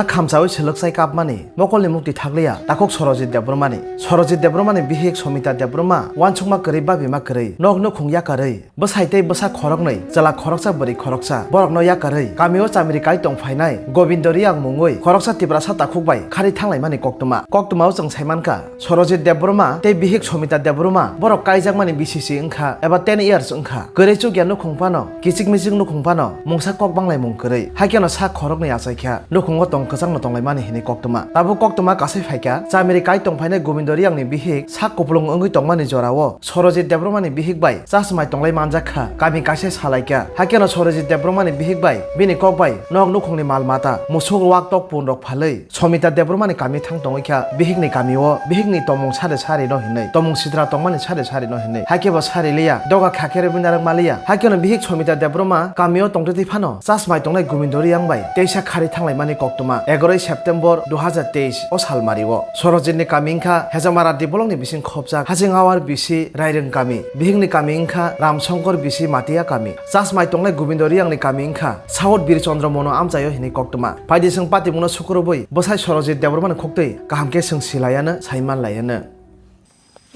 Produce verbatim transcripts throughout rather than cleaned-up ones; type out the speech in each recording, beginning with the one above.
Khamchawi swlwksai kapmani, mokolni mukti thakliya, takhuk Sorojit Debbarmani. Sorojit Debbarmani bihik Somita Debbarma, uansukma kwrwi, babima kwrwi, nok nukhung yakarwi, bwsai tei bwsa khoroknwi, chwla khoroksa, bwrwi khoroksa, borokno yakarwi, kamio chamiri kai tong phainai Gobindo Riyang mungwi khoroksa Tiprasa takhuk bai khari thanglaimani koktwma. Koktwmao chwng saimankha, Sorojit Debbarma tei bihik Somita Debbarma borok kaijakmani B C C wngkha eba ten years wngkha. Kwrwi chukya nukhung phano, kichik michik nukhung phano mungsa kok banglaimung kwrwi. Haikhe no sak khoroknwi achaikha, nukhungo tong kwchangno tonglaimani hinwi koktwma. Tabuk koktwma kasai phaikha, chamiri kai tong phainai Gobindo Riyangni bihik sak kupulung wngwi tongmani jorao Sorojit Debbarmani bihik bai chasmai tonglai manjakha, kami kaisa salaikha. Haikhe no Sorojit Debbarmani bihik bai bini kok bai nok nukhungni mal mata, musuk, wak tok, pun rok phalwi Somita Debbarmani kami thang tongwi kha, bihikni kamio, bihikni tomung sade sari no hinwi, tomung sidra tongmani sade sari no hinwi. Haikhe bo sari liya, doga kha khe rwbwi narwk ma liya. Haikhe no bihik Somita Debbarma kamio tongtwi twi phano, chasmai tongnai Gobindo Riyang bai teisa khari thanglaimani koktwma, egaroi September dui hajar teis o sal mario. Sorojitni kami wngkha Hejamara D blockni bising khopjak Hajing Awar bisi Rairwng kami, bihikni kami wngkha Ramsongkor bisi Matiya kami. Chasmai tongnai Gobindo Riyangni kami wngkha South Birchandra Mono amchaio hinwi koktwma. Phaidi chwng patimungno sukurubui bwsai Sorojit Debbarmani khuktwi kaham khe chwng silaiano, saimanlaiano.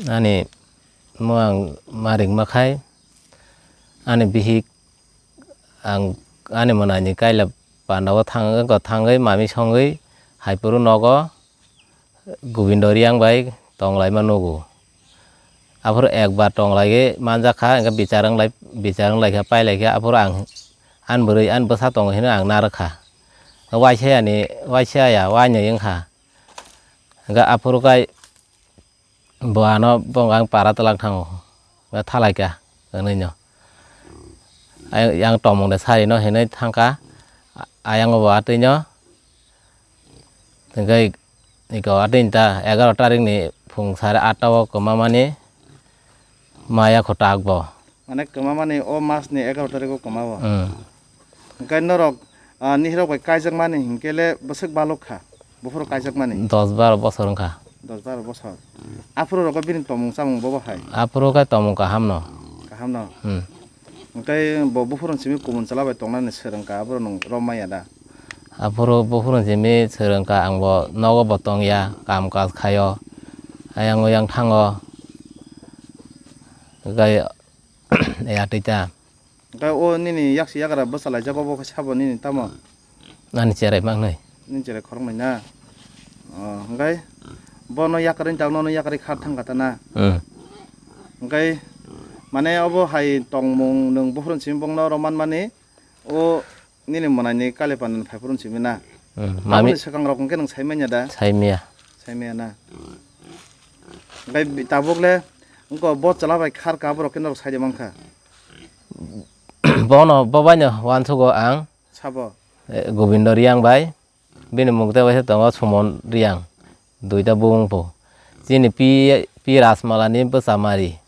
Ani mo ang marik makhai, ani bihik ang ani mwnaini kaila pandao thang-, thangwi mami songwi haipuru nogo Gobindo Riyang bai tonglaima nugo. Aphuru ekbar tonglaiwi manjakha, hwnkhe bichar wnglai, bichar wnglaikha, pailaikha, aphuru ang ani bwrwi, ani bwsa tongo hinwi ang narwkha. Waisa yani, waisa ya, wainwi wngkha. Hwnkhe aphuru kai bo ano bo ang para twlang thango, hwnkhe thalaikha, hwnwi no. Ayang, yang tongmung de sari no hinwi thangkha, ayang bo atwi no. Hwnkhe iko atwi ta egaroh tarikh ni phung sare atta o kwmamani maya kho tak bo. Mane kwmamani o mas ni egaroh tarikh o kwma o. Hmm. Hwnkhe norok, ah, nihirok bai kaijakmani hinkhe le bwswk balok kha, buphuru kaijakmani? Dos baro bosor wngkha. Dos baro bosor. Aphuru rogo bini tomung chamung bobo hai? Aphuru khe tomung kaham no. Kaham no? Hmm. Hwnkhe bo buphuru simi kumun chwla bai tongnani swrwngkha, aboro nwng rom manya da? Aphuru buphuru simi swrwngkha, ang bo nogo bo tongya, kam kaj khaio, ayang oyang thango, gai ya twi ta. Hwnkhe o nini yaksi yagra bwsa laijak, obo khe sabo nini tamo? Ani cherai mangnai. Nini cherai khoroknwi na? O, hwnkhe bono yakarwi tak nono yakarwi khar thangkha ta na? Hmm. Hwnkhe mane obo hai tongmung nwng buphuru simi bongno rom manmani, o nini mwnaini kali pandani phaiphuru simi na? Hmm, mami. Aboni swkang rok hwnkhe nwng sai manya da? Sai maya. Sai maya na? Hwnkhe bi-, tabuk le wngkha bo chwla bai khar kha, borok khe norok sai de mankha. Bono, bo baino uansugo ang. Sabo? Eh, Gobindo Riyang bai. Bini mukte waisa tongo Sumon Riyang. Duita bumung po. Chini pi, pi Rasmalani bwsa mari.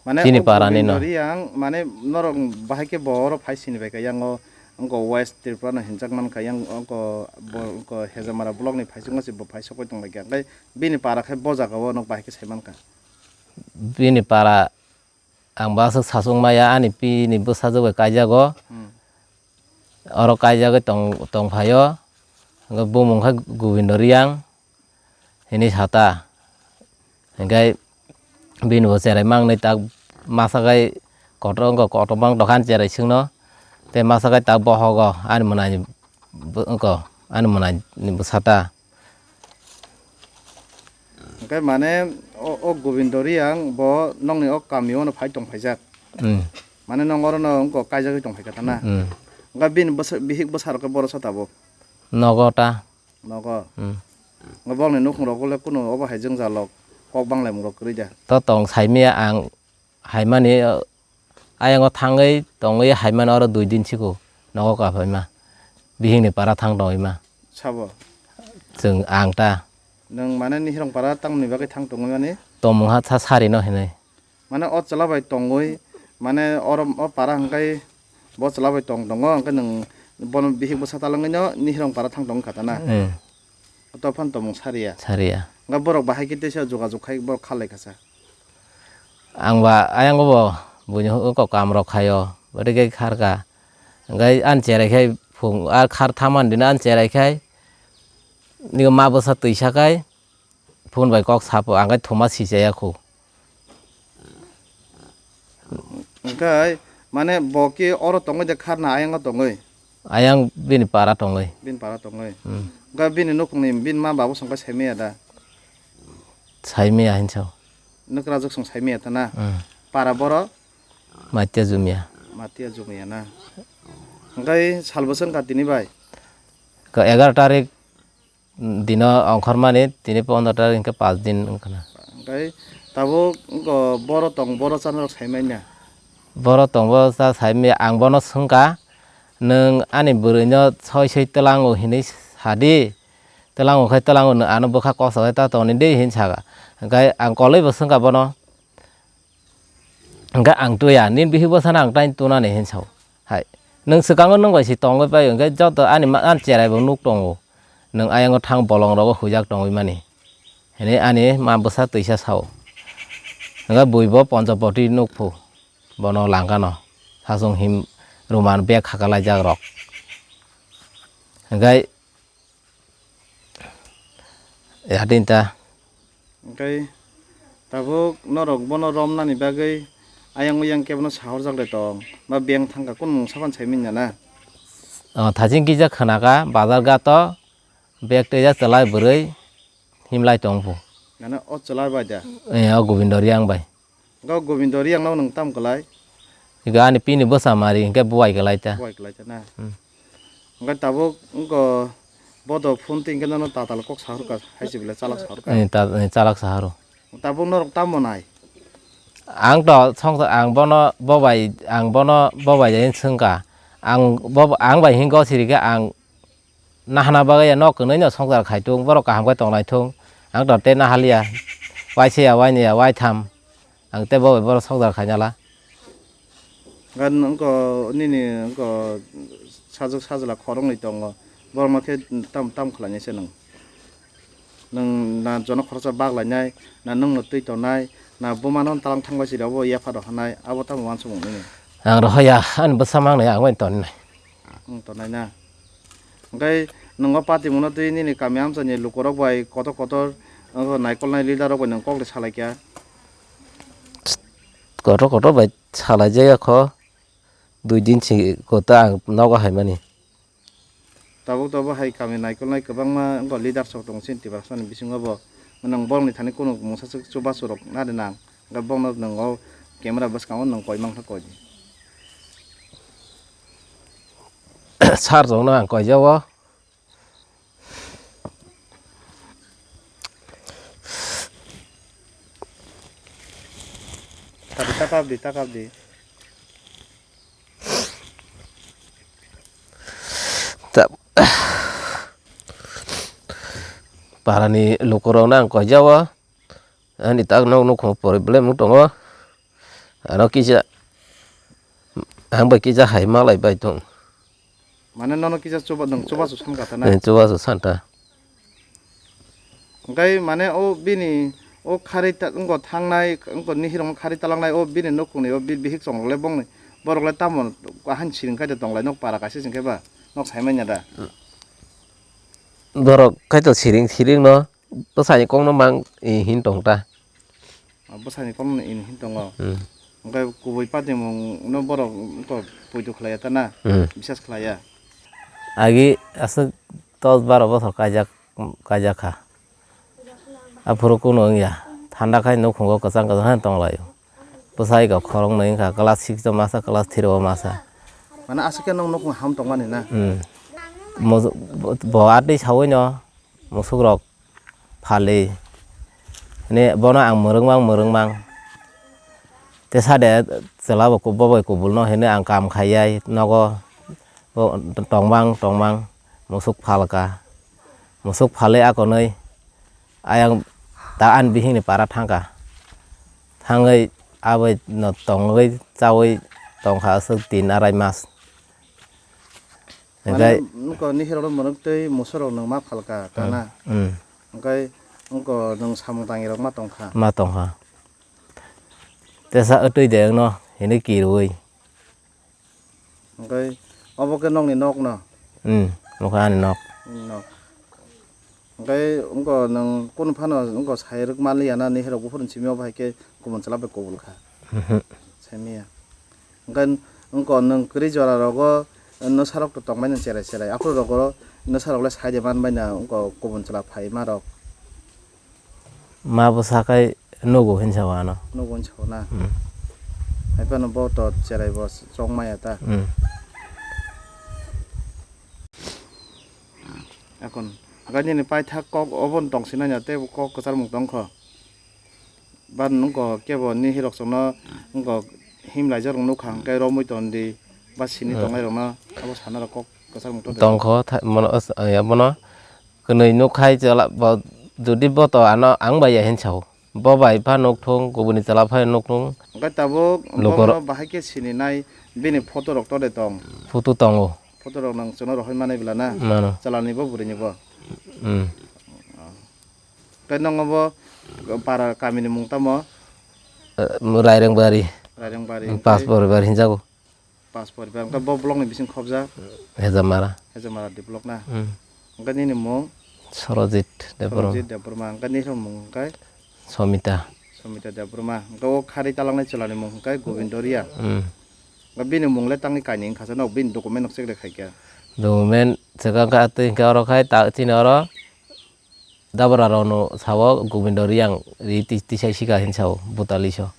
Mane chini o parani Gobindo no. Riyang, mane norok bahai khe bo oro phai sini bai kha, yang o wngkha West Tripura no hinjak man kha, yang wngkha bo wngkha Hejamara block ni phai sukma se bo phai sokoi tong lai kha. Hwnkhe bini para khe bo jaga o nok bahai khe sai man kha. Bini para ang bo aswk sasuk maya, ani pi ni bwsajwk bai kaijago. Hmm. Oro kaijagwi tong, tong phaio. Hwnkhe bumung khe Gobindo Riyang hinwi sa ta. Hwnkhe bini bo cherai mangnwi tak masa khai kotor wngkha, kotor bang dokhan cherai swkno. Tei masa khai tak bohogo ani mwnani bo-, wngkha, ani mwnani bwsa ta. Hwnkhe mane o, o Gobindo Riyang bo nokni o kamio no phai tong phaijak. Hmm. Mane nong oro no wngkha kaijagwi tong phaikha ta na? Hmm. Hwnkhe bini bwsa-, bihik bwsa rok khe boro sa tabuk? Nogo ta. Nogo. Hmm. Hwnkhe bokni nukhung rogo le kunu obo hai jwngjalok kok banglaimung rok kwrwi da? To tong saimaya ang haimani, o, ayang o thangwi tongwi haimani oro dui din siko nogo kaphaima. Bihikni para thang tongwi ma. Sabo? Chwng ang ta. Nwng mane Nihirong para tamoni bagwi thang tongwi mani? Tongmung ha sa sari no hinwi. Mane o chwla bai tongwi, mane oro o para hwnkhe bo chwla bai tong tongo, hwnkhe nwng bono bihik bwsa talangwi no Nihirong para thang tong kha ta na? Hmm. Tophan tongmung sariya. Sariya. Hwnkhe borok bahai khe teisa jogajog khai borok kha lai kha sa. Ang ba ayang bo buini hwnkhe kok kam rok khaio, bwtwi khe kharkha. Hwnkhe ani cherai khe phung a khar thaman dina an cherai khai, nini ma bwsa twisa khai, phone bai kok sapo, ang khai thuma sichaya khu. Hwnkhe, mane, bo ki oro tongwi de kharna ayang o tongwi? Ayang bini para tongwi. Bini para tongwi. Hmm. Hwnkhe bini nukhungni bini ma babu songkhe saimaya da? Saimaya hinsa. Nukrajwk song saimaya ta na? Hmm. Para boro? Matia Jumia. Matia Jumia na? Hwnkhe sal bwswk wngkha tini bai? Ka egaroh tarik dino ongkhormani, tini pondro tarik hwnkhe paanch din wngkhana. Hwnkhe tabuk wngkha boro tong, boro chanarok saimanya? Boro tong, boro cha saimanya, ang bono swngkha, "Nwng ani bwrwino soi soi twlango," hinwi sadi, "Twlango khe twlango, nwng ano bwkha kosa khe ta tongni di," hinwi sakha. Hwnkhe ang koloi bo swngkha bono. Hwnkhe ang tuya, nini bihik bwsano ang tai tunani hinwi sao. Hai, nwng swkango nwng bai se tongwi pai, hwnkhe joto ani ma-, ani cherai bo nuk tongo. Nwng ayango thang bolong rogo huijak tongwi mani. Hinwi ani ma bwsa twisa sao. Hwnkhe bui bo Ponchopoti nukphu, bono langkano. Sachung him ruman bag khakalaijak rok. Hwnkhe Yatin ta. Hwnkhe tabuk norok bono romnani bagwi ayang oyang kebono sahorjak de tong, ba beng thangkha, kunu mungsa phano saimanya na? O, thaching kisa khwnakha, bazar gato bag twijak chwlai bwrwi himlai tongphu. Mane o chwlai bai da? Eh, o Gobindo Riyang bai. Ga Gobindo Riyang no nwng tam kwlai? Iga ani pini bwsa mari hwnkhe buai kwlai ta. Buai kwlai ta na? Hmm. Hwnkhe tabuk wngkha bodo phone twi hwnkhe nono tatal kok sahorkha, hai se belai chalak sahorkha. Eh, ta-, eh, chalak sahoro. Tabuk norok tamo nai? Ang to songsa, ang bono bobai, ang bono bobai jai swngkha. Ang bo, ang bai hwnkhe o sirikhe ang nahana bagwi ya nok kwnwi no songchar khai thung, borok kaham khe tonglai thung. Ang to tei nahaliya, waisa ya, waini ya, waitham. Ang tei bo bai borok songchar khai nala. Gan wngko nini wngko sajwk sajla khoroknwi tongo. Borokno khe tam, tam khlainai se nwng. Nwng na jono khoroksa bak lainai, na nwngno twi tongnai, na bumano talang thangbai sirok bo yapha rw hanai, abo tamo uansukmung nini? Ang rohoya, ani bwsa mangnai ang bai tonnai. Wng tongnai na? Hwnkhe nwng o party mungno twi nini kami amchaini lukurok bai kotor kotor, wngkha naikolnai leader rok bai nwng kok de salaikha. Kotor kotor bai salaijak ya kho, dui din si kota ang nogo haimani. Tabuk tabuk hai kami naikolnai kwbangma wngkha leaders rok tongo chini Tiprasani bisingo bo. Nwng borokni thani kunu mungsa chubachu rok nari nang. Hwnkhe bono nwng o camera bwskango nwng koi mankha koi di. Sir rokno ang koijao. Kap di, ta kap di, ta kap di. Ta-, parani lukurokno ang koijao. Ani tak nok nukhung problem nuk tongo. Ano kisa, ang bai kisa hai malai bai tong. Mane nono kisa chuba, nwng chubachu sankha ta na? Eh, chubachu santa. Hwnkhe mane o bini o khari ta-, wngkha thangnai, wngkha nihirokno khari talangnai o bini nukhungni o bi-, bihik chongrok le bongni borok le tamo ahani siring khai de tonglai nok para kaisa singkhe ba nok saimanya da? Borok khai to siring siring no. Bwsani kokno mang, eh, hin tong ta. Ah, bwsani kokno in hin tongo. Hmm. Hwnkhe kubui patimung no borok wngkha poito khlaiya ta na? Hmm. Bisas khlaiya. Agi aswk dos baro bothor kaijak, kaijak kha. Aphuru kunu wngya. Thanda khai nukhungo kwchang kwchang hai tonglaio. Bwsai ga khoroknwi wngkha, class six o masa, class three o masa. Mane aswk khe nwng nukhung ham tongmani na? Hmm. Mo-, bo, bo atwi sawi no musukrok phalwi. Hwnwi bono ang mwrwngmang, mwrwngmang. Tesa de chwla bo ku-, bo bai kubulno hwnwi ang kam khaiyai nogo. Bo tongmang, tongmang, musuk phalka. Musuk phalwi akonwi ayang ta ani bihikni para thangkha. Thangwi aboino tongwi chawi tongkha aswk tin arai mas. Mane, hwnkhe nuko nihirokno mwrwktwi musurok nwng ma phalka, hmm, kana? Hmm. Hwnkhe nuko nwng samung tangingrok ma tongkha? Ma tongkha. Tesa wtwi de wngno hinwi kirwi. Hwnkhe obo khe nokni nokno? Hmm, nukha ani nok. Nok. Hwnkhe wngkha nwng kunu phano wngkha sai rwk manliya na, nini rok buphuru simi o bahai khe kubun chwla bai kubul kha. Mhm. Saimanya. Hwnkhe wngkha nwng kwrwi jora rogo nwsarok to tongmani cherai cherai. Aphuru rogo nwsarok le sai de manbai na wngkha kubun chwla phaima rok. Ma bwsa khai nugo hinsa o ano. Nugo hinsa o na. Hmm. Hai phano bo to cherai bo chongmaya ta. Hmm. Ekon, hwnkhe nini paithak kok obo tong sinai ya, tei kok kwcharmung tong kho. Ba nwng khe bo nini rok chwngno wngkha himlai jorok nukha hwnkhe romwi ton di, ba sini Hmm. tongnai rokno abo sana rok kok kwcharmung tong di. Tong kho, tha-, mono, os-, ya, bono kwnwi nuk khai chwla, bo, jodi bo to ano ang bai ya hinsa o. Bo bai pha nuk thung, kubuni chwla phai nuk thung. Hwnkhe tabuk Lukor- bono bahai khe sininai bini photo rok to de tong. Photo tongo. Photo rok nwng chwngno rohoi manai bwla na? Mano. Chwla ni bo, bwrwi ni bo. Hmm. Tei nongo bo para kamini mung tamo? Eh, Raireng Bari. Raireng Bari. Pas poribar hinjago. Pas poribar. Hwnkhe bo block ni bising khobjak? Hejamara. Hejamara D block na? Hmm. Hwnkhe nini mung? Sorojit Debbarma. Sorojit Debbarma. Hwnkhe nini mung hwnkhe? Somita. Somita Debbarma. Hwnkhe o khari talangnai chwla ni mung hwnkhe Gobindo Reang. Hmm. Hwnkhe bini mung le tangwi kainwi wngkha se, nok bini document nok check de khaikha? Document check wngkha twi hwnkhe oro khai ta chini oro Dabra rokno sao Gobindo Reang ri ti-, tisai sika hin sao Butali so.